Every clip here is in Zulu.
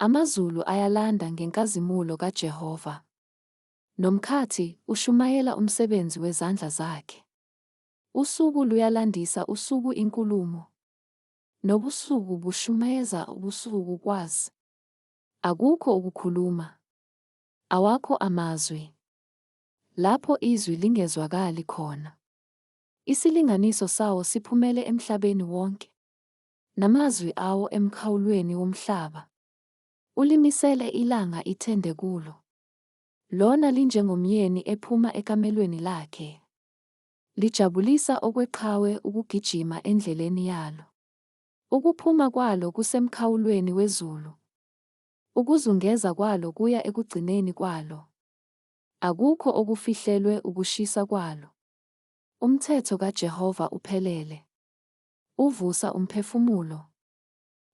Amazulu ayalanda ngenkazimulo kaJehova, nomkhathi ushumayela umsebenzi wezandla zakhe. Usuku luyalandisa usuku inkulumo, nobusuku bushumayeza ubusuku ukwazi. Akukho ukukhuluma, awakho amazwi, lapho izwi lingezwakali khona. Isilinganiso sawo siphumele emhlabeni wonke, namazwi awo emkhawulweni womhlaba. Ulimisele ilanga ithende kulo. Lona linjengomyeni ephuma ekamelweni lakhe. Lijabulisa okweqhawe ukugijima endleleni yalo. Ukuphuma kwalo kusemkhawulweni wezulu. Ukuzungeza kwalo kuya ekugcineni kwalo. Akukho okufihlelwe ukushisa kwalo. Umthetho kaJehova uphelele. Uvusa umphefumulo.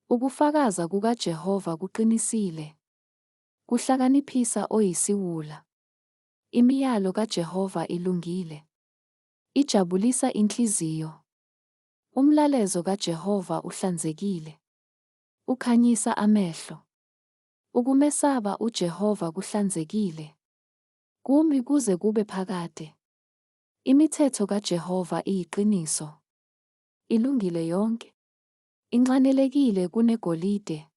Ukufakaza kukaJehova kuqinisile. Kuhlakaniphisa oyisiwula. Imiyalo kaJehova ilungile. Ijabulisa inhliziyo. Umlalezo kaJehova uhlanzekile. Ukhanyisa amehlo. Ukumesaba uJehova kuhlanzekile. Kumi kuze kube phakade. Imithetho kaJehova iyiqiniso. Ilungile yonke. Inxanelekile kunegolide.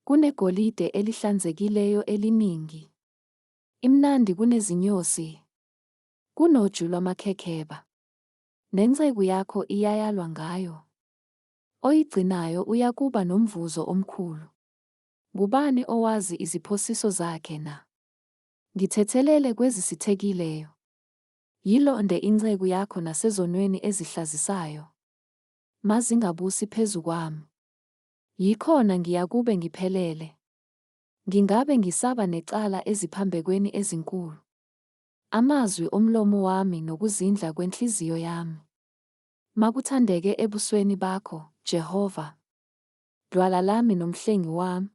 Kunegolide elihlanzekileyo eliningi. Imnandi kunezinyosi. Kunoju lwamakhekheba. Nenceku yakho iyayalwa ngayo. Oyigcinayo uyakuba nomvuzo omkhulu. Ngubani owazi iziphosiso zakhe na? Ngithethelele kwezisithekileyo. Yilonde inceku yakho nasezonweni ezihlazisayo. Mazingabusi phezu kwami. Yikhona ngiyakube ngiphelele. Ngingabe ngisaba necala eziphambekweni ezinkulu. Amazwi omlomo wami nokuzindla kwenhliziyo yami. Makuthandeke ebusweni bakho, Jehova. Dwala lami nomhlengi wami.